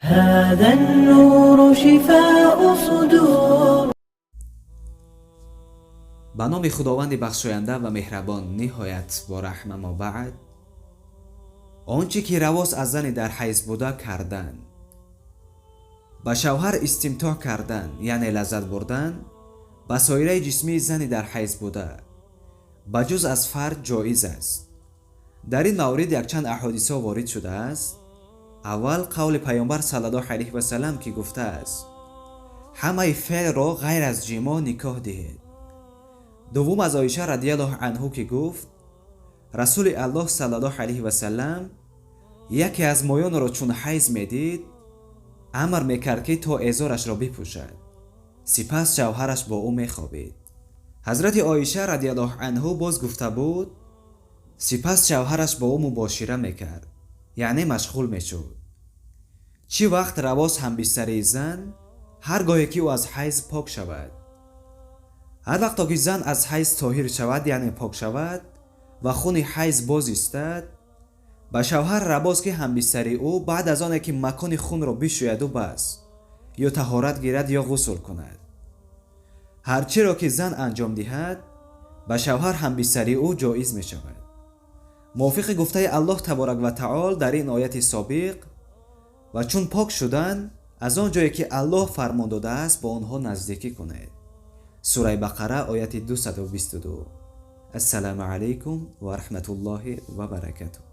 هذا النور شفاء صدور. Ба номи Худованди бахшоянда ва меҳрабон, ниҳоят бораҳм. Аммо баъд, он чӣ ки равост аз зани дар ҳайз буда кардан: ба шавҳар истимтоъ кардан, яъне лаззат бурдан ба соираи ҷисмии зани дар ҳайз буда, ба ҷуз аз фарҷ, ҷоиз аст. Дар ин маврид якчанд аҳодисҳо ворид шудааст. Аввал, қавли Паёмбар саллаллоҳу алайҳи васалам, ки гуфтааст: «Ҳамаи феълро ғайр аз ҷимоъ никоҳ диҳед». Дуввум, аз Оиша радиаллоҳу анҳу, ки гуфт: «Расули Аллоҳ саллаллоҳу алайҳи васалам яке аз моёнро чун ҳайз медид, амр мекард, ки то эзорашро бипӯшад, сипас шавҳараш бо ӯ мехобид». Ҳазрати Оиша радиаллоҳу анҳу боз гуфта буд: «Сипас шавҳараш бо ӯ мубошира мекард, яъне машғул мешуд». Чӣ вақт равост ҳамбистарии зан? Ҳар гоҳе ки ӯ аз ҳайз пок шавад. Ҳар вақто ки зан аз ҳайз тоҳир шавад, яъне пок шавад, ва хуни ҳайз боз истад, ба шавҳар равост, ки ҳамбистарии ӯ баъд аз оне ки макони хунро бишӯяду бас, ё таҳорат гирад, ё ғусл кунад. Ҳар чиро ки зан анҷом диҳад, ба шавҳар ҳамбистарии ӯ ҷоиз мешавад, мувофиқи гуфтаи Аллоҳ таборак ва таол дар ин ояти собиқ: «Ва чун пок шуданд, аз он ҷое ки Аллоҳ фармон додааст, бо онҳо наздикӣ кунед». Сураи Бақара, ояти 222. Ассалому алайкум ва раҳматуллоҳи ва баракатуҳ.